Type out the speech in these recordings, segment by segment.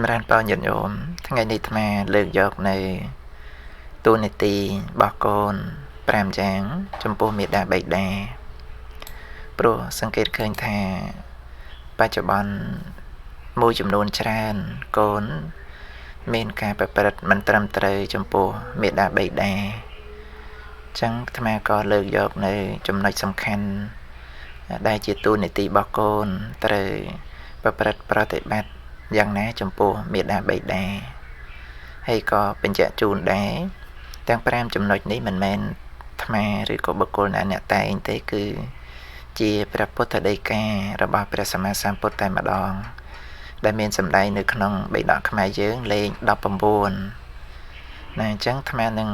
ចម្រើនពរញាតិញោមថ្ងៃនេះអាត្មាលើកយកនៅតួនាទីរបស់កូន5យ៉ាងចំពោះមាតាបិតាព្រោះសង្កេតឃើញថាបច្ចុប្បន្នមួយចំនួនច្រើនកូនមានការប្រព្រឹត្តមិនត្រឹមត្រូវចំពោះមាតាបិតាចឹងអាត្មាក៏លើកយកនៅចំណុចសំខាន់ដែលជាតួនាទីរបស់កូនត្រូវប្រព្រឹត្តប្រតិបត្តិយ៉ាងណាចំពោះមាតាបិតាហើយក៏បញ្ជាក់ជូនដែរទាំង5ចំណុចនេះមិនមែនអាត្មាឬក៏បុគ្គលណាអ្នកតែងទេគឺជាព្រះពុទ្ធដីការបស់ព្រះសម្មាសម្ពុទ្ធតែម្ដងដែលមានសម្ដែងនៅក្នុងបិដកខ្មែរយើងលេខ19ណាអញ្ចឹងអាត្មានឹង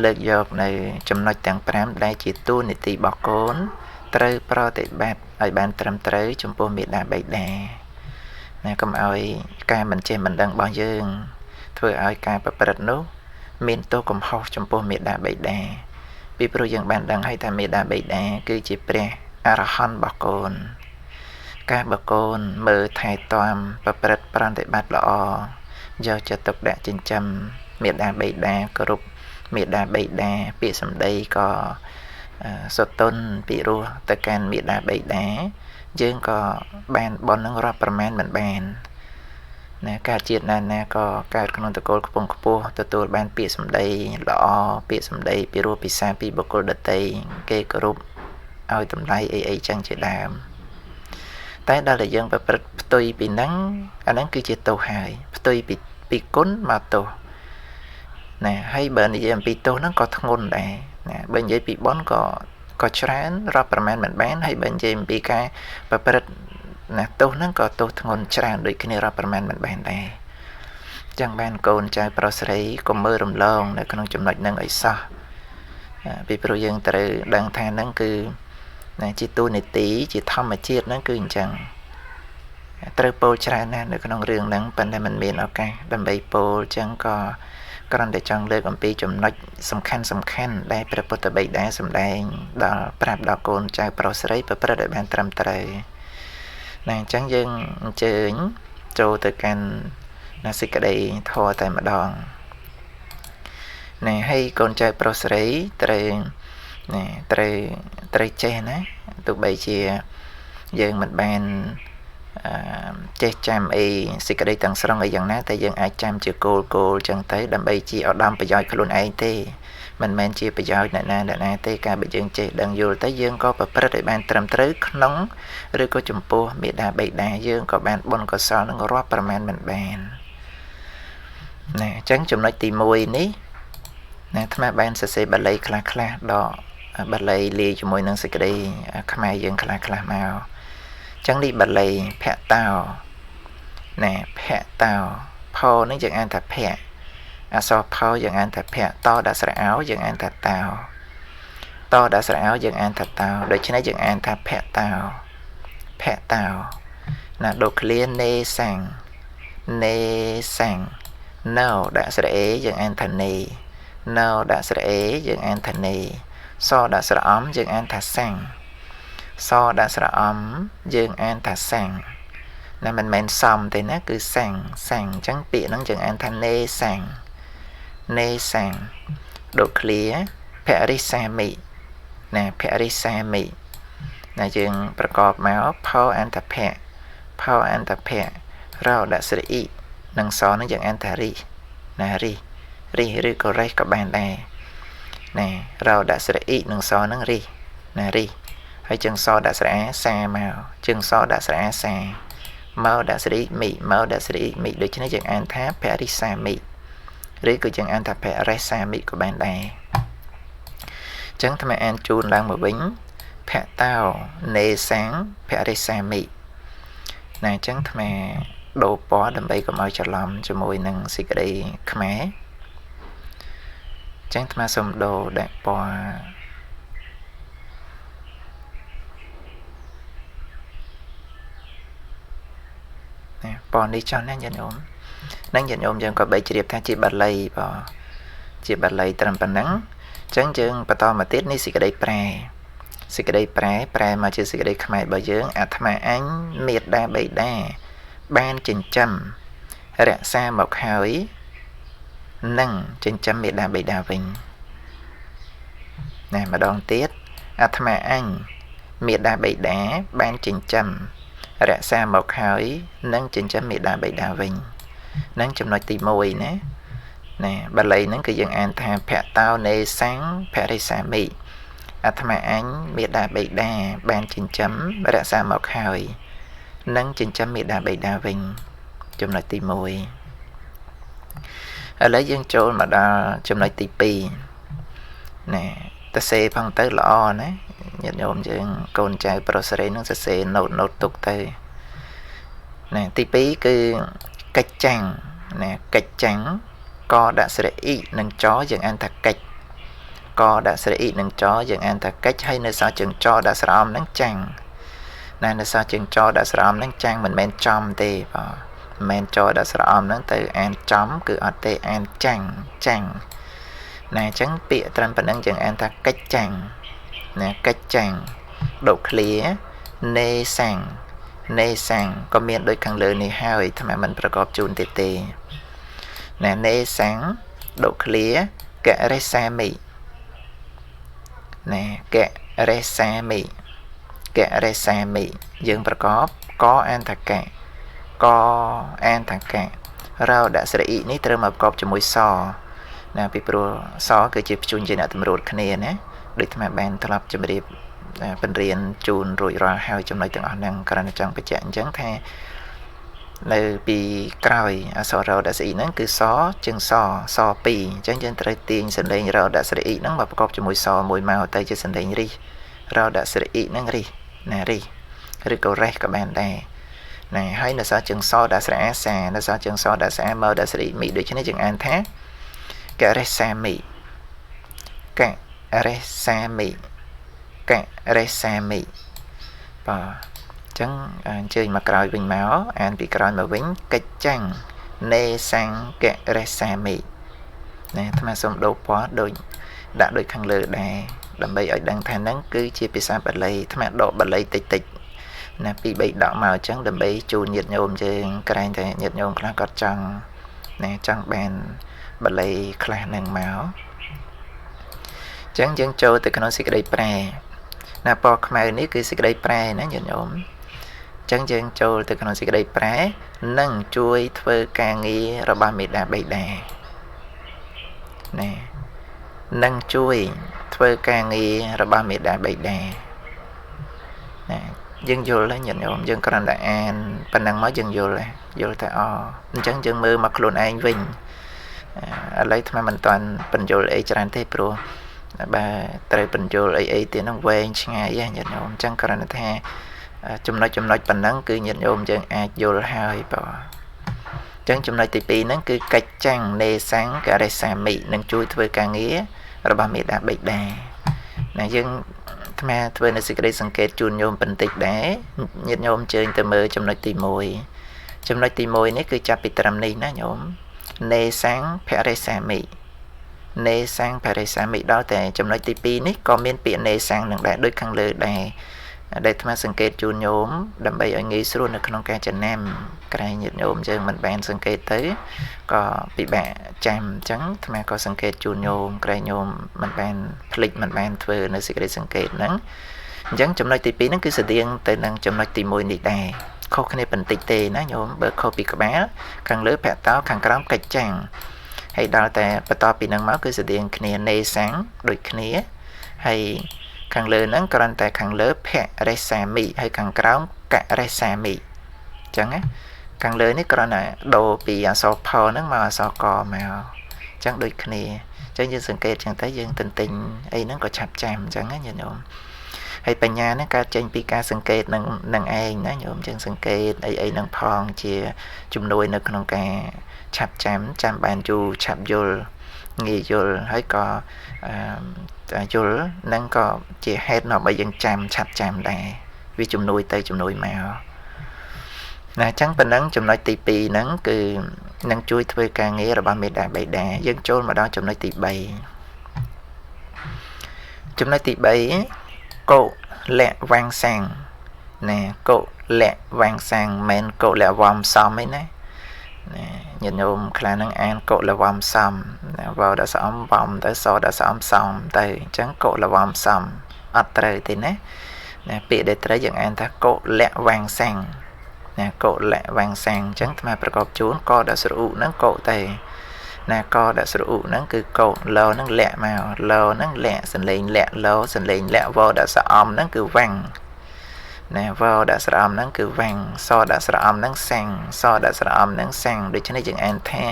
លើកយកនៅចំណុចទាំង5ដែលជាតួនាទីរបស់កូនត្រូវប្រតិបត្តិឲ្យបានត្រឹមត្រូវចំពោះមាតាបិតាណាកុំឲ្យការមិនចេះមិនដឹងរបស់យើងធ្វើឲ្យការប្រព្រឹត្តនោះមានទោសកំហុសចំពោះមាតាបិតាពីព្រោះយើងបានដឹងហើយថាមាតាបិតាគឺជាព្រះអរហន្តរបស់កូនការបើកូនមើលថែទាំប្រព្រឹត្តប្រតិបត្តិល្អយកចិត្តទុកដាក់ចិញ្ចឹមមាតាបិតាគោរពមាតាបិតាពាក្យសម្ដីក៏សុទន់ពីរោះទៅកាន់មាតាបិតាយើងក៏បានបុណ្យនឹងរាប់ប្រមាណមិនបានណាការជាតិណាណាក៏កើតក្នុងតកូលខ្ពង់ខ្ពស់ទទួលបានពាក្យសម្ដីល្អពាក្យសម្ដីពីរោះពិសាពីបុគ្គលដទៃគេគោរពឲ្យតម្លៃអីអីចឹងជាដើមតែដល់តែយើងប្រព្រឹត្តផ្ទុយពីហ្នឹងអាហ្នឹងគឺជាទោសហើយផ្ទុយពីគុណមកទោសណាហើយបើនិយាយអំពីទោសហ្នឹងក៏ធ្ងន់ដែរណាបើនិយាយពីបុណ្យក៏ច្រើនរាប់ប្រមាណមិនបានហើយបើនិយាយអំពីការប្រព្រឹត្តណាទោសហ្នឹងក៏ទោសធ្ងន់ច្រើនដូចគ្នារាប់ប្រមាណមិនបានដែរចឹងបានកូនចៅប្រុសស្រីកុំមើលរំលងនៅក្នុងចំណុចហ្នឹងឲ្យសោះពីព្រោះយើងត្រូវដឹងថាហ្នឹងគឺណាជាតួនាទីជាធម្មជាតិហ្នឹងគឺអញ្ចឹងត្រូវពោលច្រើនណាស់នៅក្នុងរឿងហ្នឹងប៉ុន្តែมันមានឱកាសដើម្បីពោលចឹងក៏គ្រាន់តែចង់លើកអំពីចំណុចសំខាន់ដែលព្រះពុទ្ធបិតាសម្ដែងដល់ប្រាប់ដល់កូនចៅប្រុសស្រីប្រព្រឹត្តឲ្យបានត្រឹមត្រូវណាអញ្ចឹងយើងអញ្ជើញចូលទៅកាន់ណាសេចក្តីធម៌តែម្ដងណាហើយកូនចៅប្រុសស្រីត្រូវណាត្រូវចេះណាទោះបីជាយើងមិនបានចេះចាំអីសេចក្តីទាំងស្រុងអីយ៉ាងណាតែយើងអាចចាំជាគោលចឹងទៅដើម្បីជាឧត្តមប្រយោជន៍ខ្លួនឯងទេមិនមែនជាប្រយោជន៍អ្នកណាទេការបើយើងចេះដឹងយល់ទៅយើងក៏ប្រព្រឹត្តឲ្យបានត្រឹមត្រូវក្នុងឬក៏ចំពោះមេដាបិតាយើងក៏បានបុណ្យកុសលនឹងរាប់ប្រមាណមិនបានណាអញ្ចឹងចំណុចទី1នេះណាអាត្មាបានសរសេរបាលីខ្លះដកបាលីលាយជាមួយនឹងសេចក្តីខ្មែរយើងខ្លះមកចឹងនេះបាលីភៈតោណាភៈតោផនឹងយើងអានថាភៈអក្សរផយើងអានថាភៈតដាក់ស្រៈអោយើងអានថាតោតដាក់ស្រៈអោយើងអានថាតោដូច្នេះយើងអានថាភៈតោភៈតោណាដូចឃ្លានេសាំងនេសាំងណៅដាក់ស្រៈអេយើងអានថានេណៅដាក់ស្រៈអេយើងអានថានេសដាក់ស្រៈអំយើងអានថាសាំងសដាក់ស្រៈអំយើងអានថាសាំងណាមិនមែនសំទេណាគឺសាំងអញ្ចឹងពាក្យហ្នឹងយើងអានថានេសាំងនេសាំងដូចឃ្លាភរិសាមិណាភរិសាមិណាយើងប្រកបមកផអន្តភៈផអន្តភៈរដាក់ស្រៈអ៊ីនិងសហ្នឹងយើងអានថារិណារិរិឬក៏រេះក៏បានដែរណារដាក់ស្រៈអ៊ីនិងសហ្នឹងរិណារិហើយជើងសដាក់ស្រៈអាសាមកជើងសដាក់ស្រៈអាសាមកដាក់ស្រៈមីមកដាក់ស្រៈមីដូច្នេះយើងអានថាភរិសាមិឬក៏យើងអានថាភរិសាមិក៏បានដែរអញ្ចឹងអាត្មាអានជូនឡើងមកវិញភៈតោនេសាំងភរិសាមិណាអញ្ចឹងអាត្មាដូរពណ៌ដើម្បីកុំឲ្យច្រឡំជាមួយនឹងសេចក្តីខ្មែរអញ្ចឹងអាត្មាសូមដូរដាក់ពណ៌ពណ៌នេះចោះណាញាតិញោមនឹងញាតិញោមយើងក៏បីជ្រាបថាជាបាលីបើជាបាលីត្រឹមប៉ុណ្ណឹងអញ្ចឹងយើងបន្តមកទៀតនេះសេចក្តីប្រែសេចក្តីប្រែមកជាសេចក្តីខ្មែររបស់យើងអាត្មាអញមេដាបិតាបានចិញ្ចឹម រក្សាមកហើយនឹងចិញ្ចឹមមេដាបេដាវិញណាម្ដងទៀតអាត្មាអញមេដាបេដាបានចិញ្ចឹមរក្សាមកហើយនឹងចិញ្ចឹមមេដាបេដាវិញនឹងចំណុចទី1ណាណាបាលីហ្នឹងគឺយើងអានថាភតោនេសੰភរិសាមិអាត្មាអញមេដាបេដាបានចិញ្ចឹមរក្សាមកហើយនឹងចិញ្ចឹមមេដាបេដាវិញចំណុចទី1ឥឡូវយើងចូលមកដល់ចំណុចទី2ណាតសេផងទៅល្អណាញាតិញោមយើងកូនចៅប្រុសស្រីនឹងសរសេរណូតទុកទៅណាទី2គឺកិច្ចចាំងណាកិច្ចចាំងកដាក់ស្រៈអ៊ីនិងចយើងអានថាកិច្ចកដាក់ស្រៈអ៊ីនិងចយើងអានថាកិច្ចហើយនៅសល់ជើងចដាក់ស្រអំហ្នឹងចាំងណានៅសល់ជើងចដាក់ស្រអំហ្នឹងចាំងមិនមែនចំទេបាទមិនមែនចដាក់ស្រអំហ្នឹងទៅអានចំគឺអត់ទេអានចាំងចាំងណាអញ្ចឹងពាក្យត្រឹមប៉ុណ្្នឹងយើងអានថាកិច្ចចាំងណាកិច្ចចាំងដកឃ្លានេសੰនេសੰក៏មានដូចខាងលើនេះហើយអាត្មាមិនប្រកបជូនទៀតទេណានេសੰដកឃ្លាករិសាមិណាករិសាមិករិសាមិយើងប្រកបកអានថាកកអានថាករដាក់ស្រៈអ៊ីនេះត្រូវមកប្រកបជាមួយសណាពីព្រោះសគឺជាភ្ជួញជាអ្នកតម្រួតគ្នាណាដូចអាត្មាបានធ្លាប់ជម្រាបបង្រៀនជូនរួចរាល់ហើយចំណុចទាំងអស់ហ្នឹងគ្រាន់តែចង់បញ្ជាក់អញ្ចឹងថានៅពីក្រោយអក្សររដាក់ស្រៈអ៊ីហ្នឹងគឺសជាងសស2អញ្ចឹងយើងត្រូវទាញសំឡេងរដាក់ស្រៈអ៊ីហ្នឹងមកប្រកបជាមួយសមួយមកទៅជាសំឡេងរិះរដាក់ស្រៈអ៊ីហ្នឹងរិះណារិះឬក៏រេះក៏បានដែរណាហើយនៅសល់ជើងសដាក់ស្រៈអាសានៅសល់ជើងសដាក់ស្រៈមកដាក់ស្រៈអ៊ីមីដូច្នេះយើងអានថាករិសាមិករិសាមិករិសាមិបាទអញ្ចឹងអញ្ជើញមកក្រោយវិញមកអានពីក្រោយមកវិញកិច្ចចាំងនេសੰករិសាមិណាអាត្មាសូមដូរពណ៌ដូចដាក់ដូចខាងលើដែរដើម្បីឲ្យដឹងថាហ្នឹងគឺជាភាសាបាលីអាត្មាដកបាលីតិចតិចណា2 3ដកមកអញ្ចឹងដើម្បីជូនញាតិញោមយើងក្រែងតែញាតិញោមខ្លះគាត់ចង់ណាចង់បានបាលីខ្លះហ្នឹងមកអញ្ចឹងយើងចូលទៅក្នុងសេចក្តីប្រែណាពណ៌ខ្មៅនេះគឺសេចក្តីប្រែណាញាតិញោមអញ្ចឹងយើងចូលទៅក្នុងសេចក្តីប្រែនឹងជួយធ្វើការងាររបស់មេដាបេដាណានឹងជួយធ្វើការងាររបស់មេដាបេដាណាយើងយល់ហើយញាតិញោមយើងគ្រាន់តែអានប៉ុណ្ណឹងមកយើងយល់ហើយយល់តែអអញ្ចឹងយើងមើលមកខ្លួនឯងវិញឥឡូវអាត្មាមិនទាន់បញ្យល់អីច្រើនទេព្រោះបើត្រូវបញ្យល់អីអីទៀតហ្នឹងវែងឆ្ងាយហ៎ញាតិញោមអញ្ចឹងគ្រាន់តែថាចំណុចប៉ុណ្ណឹងគឺញាតិញោមយើងអាចយល់ហើយបាទអញ្ចឹងចំណុចទី2ហ្នឹងគឺកិច្ចចាំងនេសੰករិសាមិនឹងជួយធ្វើការងាររបស់មេដាបេដាណាយើងអាត្មាធ្វើនៅសេចក្តីសង្កេតជូនញោមបន្តិចដែរញាតិញោមអញ្ជើញទៅមើលចំណុចទី1ចំណុចទី1នេះគឺចាប់ពីត្រឹមនេះណាញោមនេសੰភរិសាមិនេសੰភរិសាមិដល់តែចំណុចទី2នេះក៏មានពាក្យនេសੰនឹងដែរដូចខាងលើដែរដែលអាត្មាសង្កេតជូនញោមដើម្បីឲ្យងាយស្រួលនៅក្នុងការចំណាំក្រែងញាតិញោមយើងមិនបានសង្កេតទៅក៏ពិបាកចាំអញ្ចឹងអាត្មាក៏សង្កេតជូនញោមក្រែងញោមមិនបានភ្លេចមិនបានធ្វើនៅសេចក្តីសង្កេតហ្នឹងអញ្ចឹងចំណុចទី2ហ្នឹងគឺស្តៀងទៅនឹងចំណុចទី1នេះដែរខុសគ្នាបន្តិចទេណាញោមបើខុសពីក្បាលខាងលើភតោខាងក្រោមកិច្ចចាំងហើយដល់តែបន្តពីហ្នឹងមកគឺស្តៀងគ្នានេសੰដូចគ្នាហើយខាងលើហ្នឹងគ្រាន់តែខាងលើភរិសាមិហើយខាងក្រោមករិសាមិអញ្ចឹងណាខាងលើនេះគ្រាន់តែដូរពីអក្សរផហ្នឹងមកអក្សរកមកអញ្ចឹងដូចគ្នាអញ្ចឹងយើងសង្កេតអញ្ចឹងទៅយើងទន្ទិញអីហ្នឹងក៏ឆាប់ចាំអញ្ចឹងណាញាតិញោមហើយបញ្ញាហ្នឹងកើតចេញពីការសង្កេតនឹងឯងណាញោមយើងសង្កេតអីអីហ្នឹងផងជាជំនួយនៅក្នុងការឆាប់ចាំចាំបានយូរឆាប់យល់ងាយយល់ហើយក៏យល់នឹងក៏ជាហេតុនាំឲ្យយើងចាំឆាប់ចាំដែរវាជំនួយទៅជំនួយមកណាអញ្ចឹងប៉ុណ្ណឹងចំណុចទី2ហ្នឹងគឺនឹងជួយធ្វើការងាររបស់មេដាបេដាយើងចូលមកដល់ចំណុចទី3ចំណុចទី3កុលៈវាំងសាំងណាកុលៈវាំងសាំងមិនកុលៈវំសំឯណាណា ញាតិញោមខ្លះហ្នឹងអានកុលវំសំវដល់សំវំទៅសដល់សំសំទៅអញ្ចឹងកុលវំសំអត់ត្រូវទេណាណាពាក្យដែលត្រូវយើងអានថាកុលវាំងសាំងណាកុលវាំងសាំងអញ្ចឹងអាត្មាប្រកបជូនកដល់ស្រឧហ្នឹងកុទៅណាកដល់ស្រឧហ្នឹងគឺកុលហ្នឹងលាក់មកលហ្នឹងលាក់សលេងលាក់លសលេងលាក់វដល់ស្រអំហ្នឹងគឺវាំងណាវដាក់ស្រអំហ្នឹងគឺវាំងសដាក់ស្រអំហ្នឹងសាំងសដាក់ស្រអំហ្នឹងសាំងដូច្នេះយើងអានថា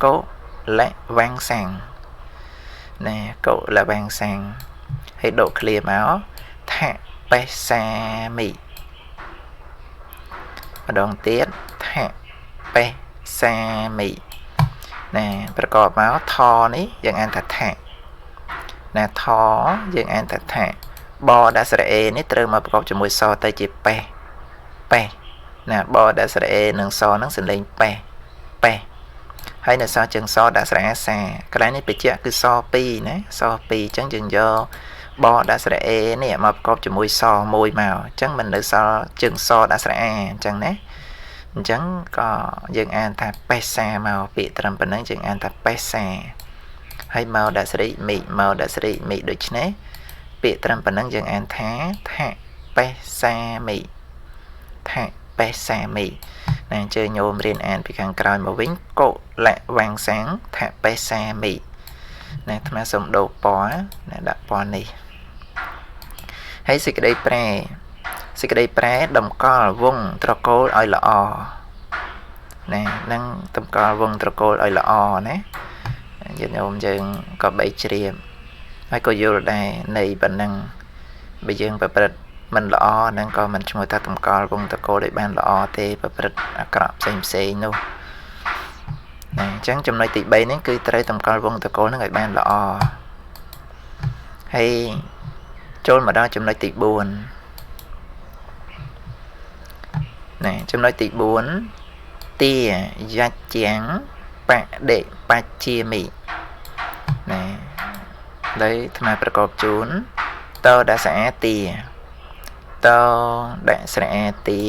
កុលវាំងសាំងណាកុលវាំងសាំងហើយដកឃ្លាមកថបេសាមិម្ដងទៀតថបេសាមិណាប្រកបមកថនេះយើងអានថាថណាថយើងអានថាថបដាក់ស្រៈអេនេះត្រូវមកប្រកបជាមួយសទៅជាប៉េះប៉េះណាបដាក់ស្រៈអេនិងសហ្នឹងសំឡេងប៉េះប៉េះហើយនៅសជើងសដាក់ស្រៈអាសាកន្លែងនេះបញ្ជាក់គឺស2ណាស2អញ្ចឹងយើងយកបដាក់ស្រៈអេនេះមកប្រកបជាមួយសមួយមកអញ្ចឹងមិននៅសល់ជើងសដាក់ស្រៈអាអញ្ចឹងណាអញ្ចឹងក៏យើងអានថាប៉េះសាមកពាក្យត្រឹមប៉ុណ្ណឹងយើងអានថាប៉េះសាហើយមកដាក់ស្រៈមិមកដាក់ស្រៈមិដូច្នេះពាក្យត្រឹមប៉ុណ្ណឹងយើងអានថាថបេសាមិថបេសាមិណាអញ្ជើញញោមរៀនអានពីខាងក្រោយមកវិញកុលវាំងសាំងថបេសាមិណាអាត្មាសូមដូរពណ៌ណាដាក់ពណ៌នេះហើយសេចក្តីប្រែសេចក្តីប្រែតម្កល់វងត្រកូលឲ្យល្អណានឹងតម្កល់វងត្រកូលឲ្យល្អណាញាតិញោមយើងក៏បីជ្រាបហើយក៏យល់ដែរនៃប៉ុណ្ណឹងបើយើងប្រព្រឹត្តមិនល្អហ្នឹងក៏មិនឈ្មោះថាតម្កល់វងតកូលឲ្យបានល្អទេប្រព្រឹត្តអាក្រក់ផ្សេងផ្សេងនោះណាអញ្ចឹងចំណុចទី3ហ្នឹងគឺត្រូវតម្កល់វងតកូលហ្នឹងឲ្យបានល្អហើយចូលមកដល់ចំណុចទី4ណាចំណុចទី4ទាយច្ចាំងបដិបច្ជាមិណាលើអាត្មាប្រកបជូនតដាក់ស្រៈទាតដាក់ស្រៈទា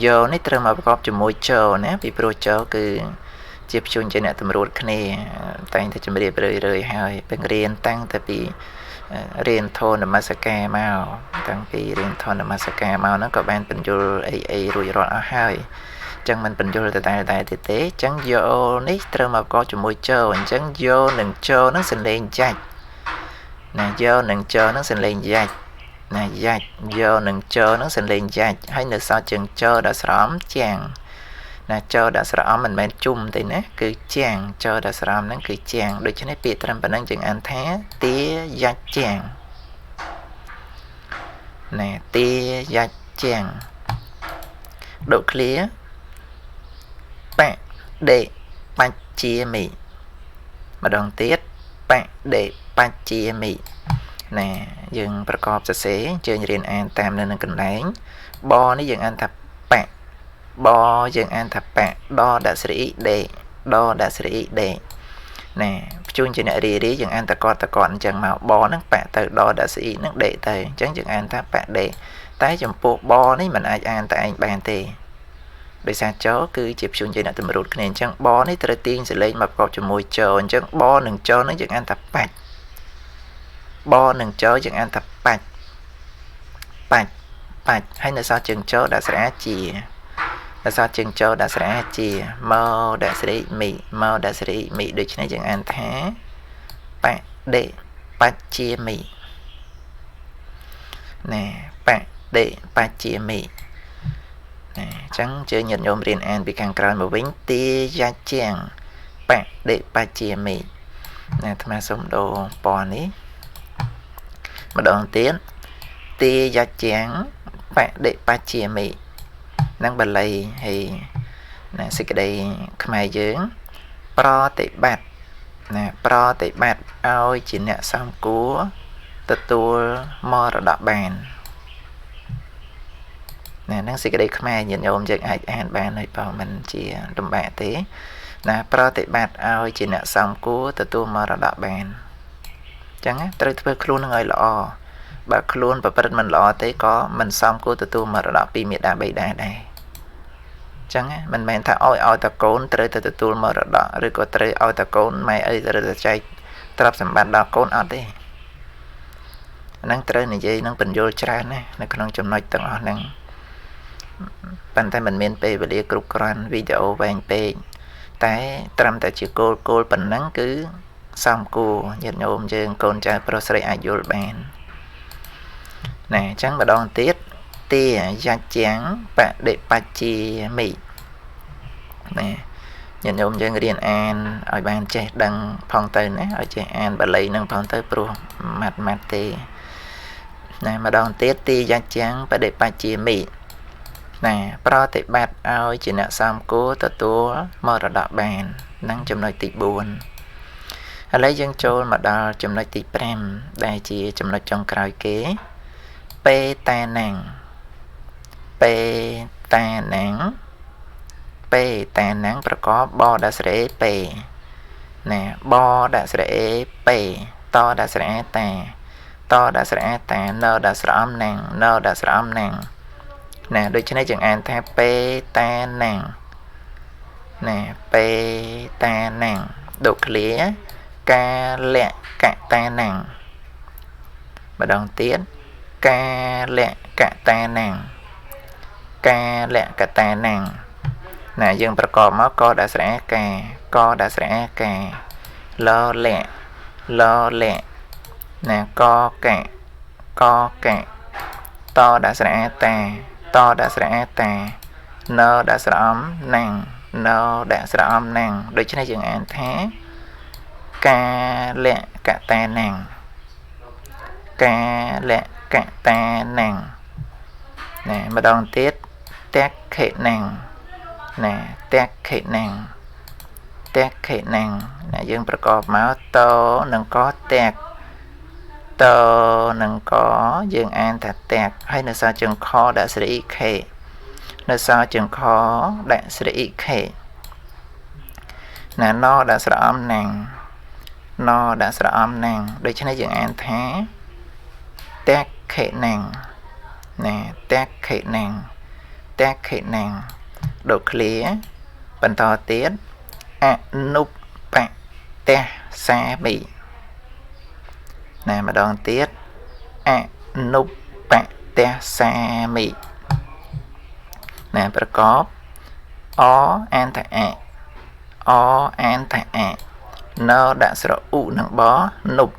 យោនេះត្រូវមកប្រកបជាមួយចណាពីព្រោះចគឺជាព្យញ្ជនៈតម្រួតគ្នាតែងតែជម្រាបរឿយរឿយហើយបង្រៀនតាំងតែពីរៀនធម៌នមស្ការមកតាំងពីរៀនធម៌នមស្ការមកហ្នឹងក៏បានបញ្យលអីអីរួចរាល់អស់ហើយចឹងមិនបញ្យលតែតែទេទេចឹងយោនេះត្រូវមកប្រកបជាមួយចអញ្ចឹងយោនិងចហ្នឹងសំឡេងចាច់ណាយោនិងចហ្នឹងសំឡេងយ៉ាច់ណាយ៉ាច់យោនិងចហ្នឹងសំឡេងយ៉ាច់ហើយនៅសល់ជើងចដល់ស្រោមជាងណាចដល់ស្រោមមិនមែនជុំទេណាគឺជាងចដល់ស្រោមហ្នឹងគឺជាងដូច្នេះពាក្យត្រឹមប៉ុណ្ណឹងយើងអានថាទាយ៉ាច់ជាងណាទាយ៉ាច់ជាងដកឃ្លាបដិបច្ជាមិម្ដងទៀតបដិបច្ជាមិណាយើងប្រកបសរសេរជើញរៀនអានតាមនៅនឹងកន្លែងបនេះយើងអានថាបៈបយើងអានថាបៈដដាក់ស្រៈដេដដាក់ស្រៈដេណាព្យញ្ជនៈរីរីយើងអានតកតតកតអញ្ចឹងមកបហ្នឹងបៈទៅដដាក់ស្រៈហ្នឹងដេទៅអញ្ចឹងយើងអានថាបៈដេតែចំពោះបនេះមិនអាចអានតែឯងបានទេដោយសារចគឺជាព្យញ្ជនៈតម្រួតគ្នាអញ្ចឹងបនេះត្រូវទាញសលេងមកប្រកបជាមួយចអញ្ចឹងបនិងចហ្នឹងយើងអានថាបាច់បនិងចយើងអានថាបាច់បាច់បាច់ហើយនៅសល់ជើងចដាក់ស្រៈជានៅសល់ជើងចដាក់ស្រៈជាមកដាក់ស្រៈមិមកដាក់ស្រៈមិដូច្នេះយើងអានថាបដិបច្ជាមិណាបដិបច្ជាមិណាអញ្ចឹងជើញញាតិញោមរៀនអានពីខាងក្រោយមកវិញទាយច្ចាំងបដិបច្ជាមិណាអាត្មាសូមដូរពណ៌នេះម្ដងទៀតទាយច្ចាំងបដិបច្ជាមិនឹងបាលីហើយណាសេចក្តីខ្មែរយើងប្រតិបត្តិណាប្រតិបត្តិឲ្យជាអ្នកសំគួរទទួលមរតកបានណាហ្នឹងសេចក្តីខ្មែរញាតិញោមយើងអាចអានបានហើយបើមិនជាលំបាកទេណាប្រតិបត្តិឲ្យជាអ្នកសំគួរទទួលមរតកបានអញ្ចឹងត្រូវធ្វើខ្លួននឹងឲ្យល្អបើខ្លួនប្រព្រឹត្តមិនល្អទេក៏មិនសមគួរទទួលមរតកពីមេដាបិតាដែរ ចឹងមិនមែនថាឲ្យតកូនត្រូវតែទទួលមរតកឬក៏ត្រូវឲ្យតកូនម៉ែអីត្រូវតែចែកទ្រព្យសម្បត្តិដល់កូនអត់ទេហ្នឹងត្រូវនិយាយនឹងបញ្យល់ច្រើនណាស់នៅក្នុងចំណុចទាំងអស់ហ្នឹងប៉ុន្តែមិនមានពេលវេលាគ្រប់គ្រាន់វីដេអូវែងពេកតែត្រឹមតែជាគោលប៉ុណ្ណឹងគឺសំគួរញាតិញោមយើងកូនចៅប្រុសស្រីអាចយល់បានណាអញ្ចឹងម្ដងទៀតទាយច្ចាំងបដិបច្ជាមិណាញាតិញោមយើងរៀនអានឲ្យបានចេះដឹងផងទៅណាឲ្យចេះអានបាលីនឹងផងទៅព្រោះម៉ាត់ទេណាម្ដងទៀតទាយច្ចាំងបដិបច្ជាមិណាប្រតិបត្តិឲ្យជាអ្នកសំគួរទទួលមរតកបាននឹងចំណុចទី4ឥឡូវយើងចូលមកដល់ចំណុចទី5ដែលជាចំណុចចុងក្រោយគេបេតាណាំងបេតាណាំងបេតាណាំងប្រកបបដាក់ស្រេពេណាបដាក់ស្រេពេតដាក់ស្រេតាតដាក់ស្រេតាណដាក់ស្រអំណាំងណដាក់ស្រអំណាំងណាដូច្នេះយើងអានថាបេតាណាំងណាបេតាណាំងដូចឃ្លាកាលកតាណាំងម្ដងទៀតកាលកតាណាំងកាលកតាណាំងណាយើងប្រកបមកកដាក់ស្រៈកាកដាក់ស្រៈកាលលៈលលៈណាកកៈកកៈតដាក់ស្រៈតាតដាក់ស្រៈតាណដាក់ស្រអំណាំងណដាក់ស្រអំណាំងដូច្នេះយើងអានថាកាលកតាណាំងកាលកតាណាំងណាម្ដងទៀតតក្ខិណាំងណាតក្ខិណាំងតក្ខិណាំងណាយើងប្រកបមកតនិងកតក្តនិងកយើងអានថាតក្ហើយនៅសល់ជើងខដាក់ស្រៈអ៊ីខេនៅសល់ជើងខដាក់ស្រៈអ៊ីខេណាណដាក់ស្រអំណាំងណដាក់ស្រអំណាំងដូច្នេះយើងអានថាតក្ខិណាំងណាតក្ខិណាំងតក្ខិណាំងដូចឃ្លាបន្តទៀតអនុបតសាមិណាម្ដងទៀតអនុបតសាមិណាប្រកបអអានថាអអអានថាអណដាក់ស្រឧនឹងបនុប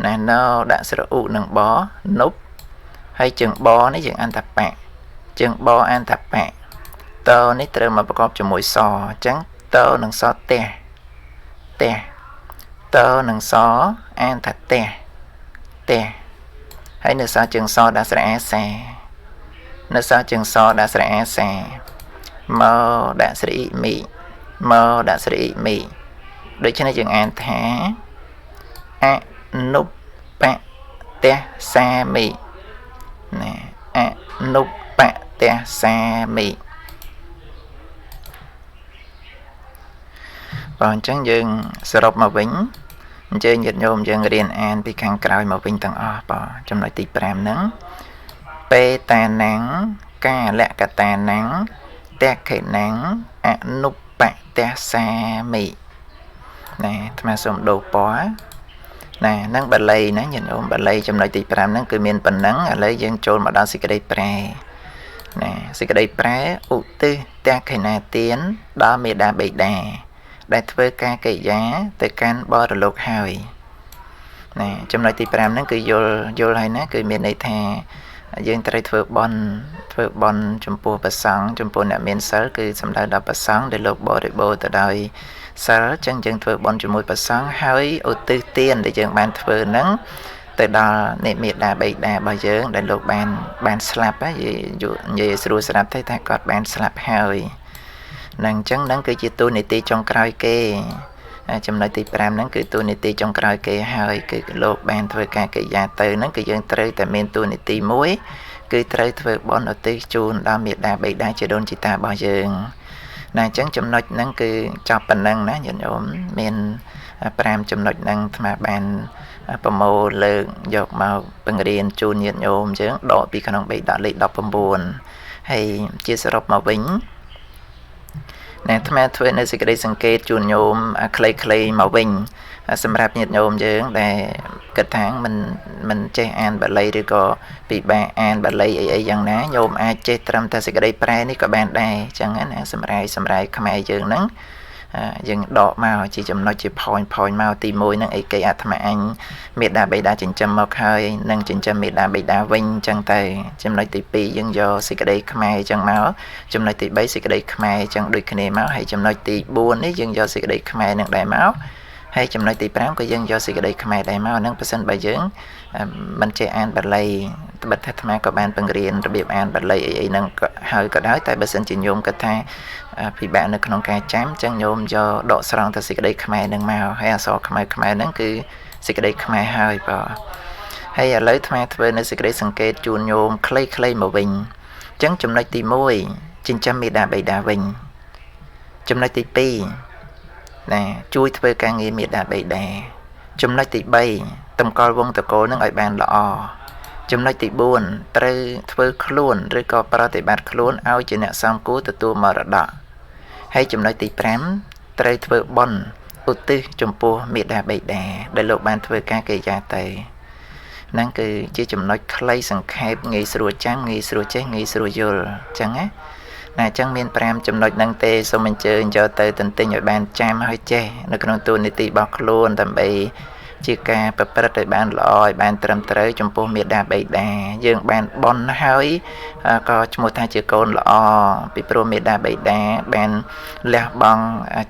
ណាណដាក់ស្រឧនឹងបនុបហើយជើងបនេះយើងអានថាបៈជើងបអានថាបៈតនេះត្រូវមកប្រកបជាមួយសអញ្ចឹងតនិងសទះទះតនិងសអានថាទះទះហើយនៅសជើងសដាក់ស្រៈអាសានៅសជើងសដាក់ស្រៈអាសាមកដាក់ស្រៈអ៊ីមីមកដាក់ស្រៈអ៊ីមីដូច្នេះយើងអានថាអនុបតសាមិណាអនុបតសាមិបាទអញ្ចឹងយើងសរុបមកវិញអញ្ជើញញាតិញោមយើងរៀនអានពីខាងក្រោយមកវិញទាំងអស់បាទចំណុចទី5ហ្នឹងបេតាណាំងកាលកតាណាំងតក្ខិណាំងអនុបតសាមិណាអាត្មាសូមដូរពណ៌ណាហ្នឹងបាលីណាញាតិញោមបាលីចំណុចទី5ហ្នឹងគឺមានប៉ុណ្ណឹងឥឡូវយើងចូលមកដល់សេចក្តីប្រែណាសេចក្តីប្រែឧទ្ទិសតក្ខិណាទានដល់មេដាបិតាដែលធ្វើការកិរិយាទៅកាន់បរលោកហើយណាចំណុចទី5ហ្នឹងគឺយល់ហើយណាគឺមានន័យថាយើងត្រូវធ្វើបុណ្យចំពោះព្រះសង្ឃចំពោះអ្នកមានសិលគឺសំដៅដល់ព្រះសង្ឃដែលលោកបរិបូរណ៍ទៅដោយសិលចឹងយើងធ្វើបុណ្យជាមួយព្រះសង្ឃហើយឧទ្ទិសទានដែលយើងបានធ្វើហ្នឹងទៅដល់និមេដាបិតារបស់យើងដែលលោកបានស្លាប់និយាយស្រួលស្រាប់ទេថាគាត់បានស្លាប់ហើយនឹងអញ្ចឹងហ្នឹងគឺជាតួនាទីចុងក្រោយគេចំណុចទី5ហ្នឹងគឺតួនាទីចុងក្រោយគេហើយគឺលោកបានធ្វើការកិរិយាទៅហ្នឹងគឺយើងត្រូវតែមានតួនាទីមួយគឺត្រូវធ្វើបុណ្យឧទ្ទិសជូនដល់មេដាបិតាជីដូនជីតារបស់យើងណាអញ្ចឹងចំណុចហ្នឹងគឺចប់ប៉ុណ្ណឹងណាញាតិញោមមាន5ចំណុចហ្នឹងអាត្មាបានប្រមូលលើកយកមកបង្រៀនជូនញាតិញោមយើងដកពីក្នុងបិដកលេខ19 ហើយជាសរុបមកវិញណែអាត្មាធ្វើនៅសេចក្តីសង្កេតជូនញោមខ្លីៗមកវិញសម្រាប់ញាតិញោមយើងដែលគិតថាមិនចេះអានបាលីឬក៏ពិបាកអានបាលីអីអីយ៉ាងណាញោមអាចចេះត្រឹមតែសេចក្តីប្រែនេះក៏បានដែរអញ្ចឹងណាសម្រាយខ្មែរយើងហ្នឹងយើងដកមកជាចំណុចជាផយមកទី1ហ្នឹងអីគេអាត្មាអញមេដាបេដាចិញ្ចឹមមកហើយនឹងចិញ្ចឹមមេដាបេដាវិញអញ្ចឹងទៅចំណុចទី2យើងយកសេចក្តីខ្មែរអញ្ចឹងមកចំណុចទី3សេចក្តីខ្មែរអញ្ចឹងដូចគ្នាមកហើយចំណុចទី4នេះយើងយកសេចក្តីខ្មែរនឹងដែរមកហើយចំណុចទី5ក៏យើងយកសេចក្តីខ្មែរដែរមកហ្នឹងបើសិនបើយើងមិនចេះអានបាលីត្បិតថាអាត្មាក៏បានបង្រៀនរបៀបអានបាលីអីអីហ្នឹងហើយក៏ដោយតែបើសិនជាញោមគិតថាពិបាកនៅក្នុងការចាំចឹងញោមយកដកស្រង់ទៅសេចក្តីខ្មែរហ្នឹងមកហើយអក្សរខ្មែរហ្នឹងគឺសេចក្តីខ្មែរហើយបាទហើយឥឡូវអាត្មាធ្វើនៅសេចក្តីសង្កេតជូនញោមខ្លីៗមកវិញចឹងចំណុចទី1ចិញ្ចឹមមេដាបេដាវិញចំណុចទី2ណាជួយធ្វើការងារមេដាបេដាចំណុចទី3តម្កល់វងតកូលនឹងឲ្យបានល្អចំណុចទី4ត្រូវធ្វើខ្លួនឬក៏ប្រតិបត្តិខ្លួនឲ្យជាអ្នកសមគួរទទួលមរតកហើយចំណុចទី5ត្រូវធ្វើបុណ្យឧទ្ទិសចំពោះមេដាបេដាដែលលោកបានធ្វើការកិរិយាទៅហ្នឹងគឺជាចំណុចខ្លីសង្ខេបងាយស្រួលចាំងាយស្រួលចេះងាយស្រួលយល់អញ្ចឹងណាអញ្ចឹងមាន5ចំណុចហ្នឹងទេសូមអញ្ជើញយកទៅទន្ទិញឲ្យបានចាំហើយចេះនៅក្នុងតួនាទីរបស់ខ្លួនដើម្បីជាការប្រព្រឹត្តឲ្យបានល្អឲ្យបានត្រឹមត្រូវចំពោះមេដាបេដាយើងបានបុណ្យហើយក៏ឈ្មោះថាជាកូនល្អពីព្រោះមេដាបេដាបានលះបង់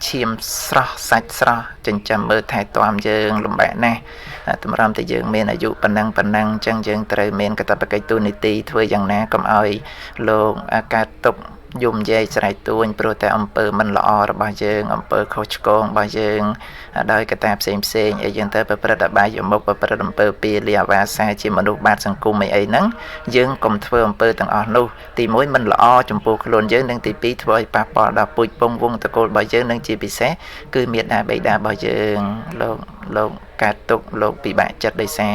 ឈាមស្រស់សាច់ស្រស់ចិញ្ចឹមមើលថែទាំយើងលំបាកណាស់តម្រាំតែយើងមានអាយុប៉ុណ្ណឹងអញ្ចឹងយើងត្រូវមានកាតព្វកិច្ចតួនាទីធ្វើយ៉ាងណាកុំឲ្យលោកកើតទុក្ខយំយែកស្រែកទួញព្រោះតែអំពើមិនល្អរបស់យើងអំពើខុសឆ្គងរបស់យើងដោយកត្តាផ្សេងផ្សេងអីយើងទៅប្រព្រឹត្តអបាយមុខប្រព្រឹត្តអំពើពាលាអាវាសាជាមនុស្សបាតសង្គមអីអីហ្នឹងយើងកុំធ្វើអំពើទាំងអស់នោះទី1មិនល្អចំពោះខ្លួនយើងនិងទី2ធ្វើឲ្យប៉ះពាល់ដល់ពូជពងវងតកូលរបស់យើងនិងជាពិសេសគឺមេដាបេដារបស់យើងលោកកើតទុក្ខលោកពិបាកចិត្តដោយសារ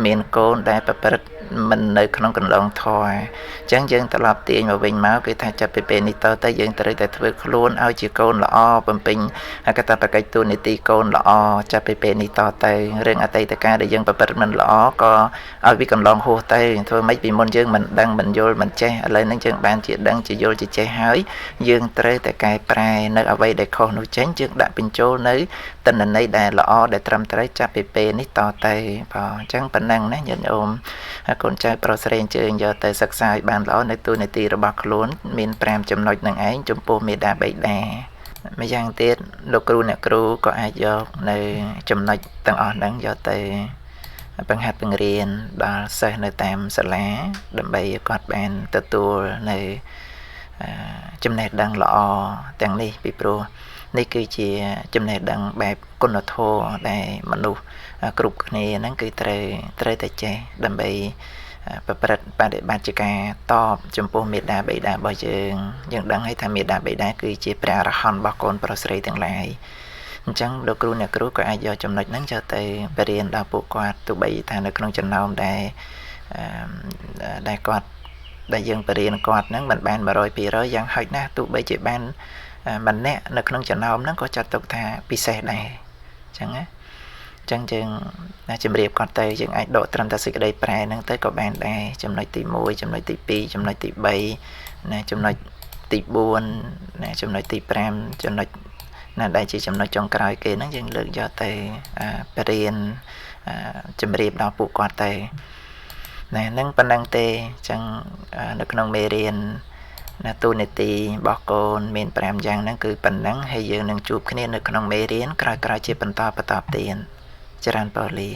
មានកូនដែលប្រព្រឹត្តមិននៅក្នុងកន្លងធម៌អញ្ចឹងយើងត្រឡប់ទាញមកវិញមកគឺថាចាប់ពីពេលនេះតទៅយើងត្រូវតែធ្វើខ្លួនឲ្យជាកូនល្អបំពេញកាតព្វកិច្ចតួនាទីកូនល្អចាប់ពីពេលនេះតទៅរឿងអតីតកាលដែលយើងប្រព្រឹត្តមិនល្អក៏ឲ្យវាកន្លងហួសទៅធ្វើម៉េចពីមុនយើងមិនដឹងមិនយល់មិនចេះឥឡូវហ្នឹងយើងបានជាដឹងជាយល់ជាចេះហើយយើងត្រូវតែកែប្រែនៅអ្វីដែលខុសនោះចេញយើងដាក់បញ្ចូលនៅទិន្នន័យដែលល្អដែលត្រឹមត្រូវចាប់ពីពេលនេះតទៅបាទអញ្ចឹងប៉ុណ្ណឹងណាញាតិញោមកូនចៅប្រុសស្រីអញ្ជើញយកទៅសិក្សាឲ្យបានល្អនៅតួនាទីរបស់ខ្លួនមាន5ចំណុចនឹងឯងចំពោះមេដាបេដាម្យ៉ាងទៀតលោកគ្រូអ្នកគ្រូក៏អាចយកនៅចំណុចទាំងអស់ហ្នឹងយកទៅបង្ហាត់បង្រៀនដល់សិស្សនៅតាមសាលាដើម្បីឲ្យគាត់បានទទួលនៅចំណេះដឹងល្អទាំងនេះពីព្រោះនេះគឺជាចំណេះដឹងបែបគុណធម៌ដែលមនុស្សគ្រប់គ្នាហ្នឹងគឺត្រូវតែចេះដើម្បីប្រព្រឹត្តបដិបត្តិជាការតបចំពោះមេដាបេដារបស់យើងយើងដឹងហើយថាមេដាបេដាគឺជាព្រះអរហន្តរបស់កូនប្រុសស្រីទាំងឡាយអញ្ចឹងលោកគ្រូអ្នកគ្រូក៏អាចយកចំណុចហ្នឹងយកទៅបរៀនដល់ពួកគាត់ទោះបីថានៅក្នុងចំណោមដែលគាត់ដែលយើងបរៀនគាត់ហ្នឹងមិនបាន100%យ៉ាងហោចណាស់ទោះបីជាបានម្នាក់នៅក្នុងចំណោមហ្នឹងក៏ចាត់ទុកថាពិសេសដែរអញ្ចឹងណាចឹងយើងជម្រាបគាត់ទៅយើងអាចដកត្រឹមតែសេចក្តីប្រែហ្នឹងទៅក៏បានដែរចំណុចទី1ចំណុចទី2ចំណុចទី3ណាចំណុចទី4ណាចំណុចទី5ចំណុចណាដែលជាចំណុចចុងក្រោយគេហ្នឹងយើងលើកយកទៅបរៀនជម្រាបដល់ពួកគាត់ទៅណាហ្នឹងប៉ុណ្ណឹងទេអញ្ចឹងនៅក្នុងមេរៀនណាតួនាទីរបស់កូនមាន5យ៉ាងហ្នឹងគឺប៉ុណ្ណឹងហើយយើងនឹងជួបគ្នានៅក្នុងមេរៀនក្រោយៗជាបន្តបន្តទៀតច្រើនពរលា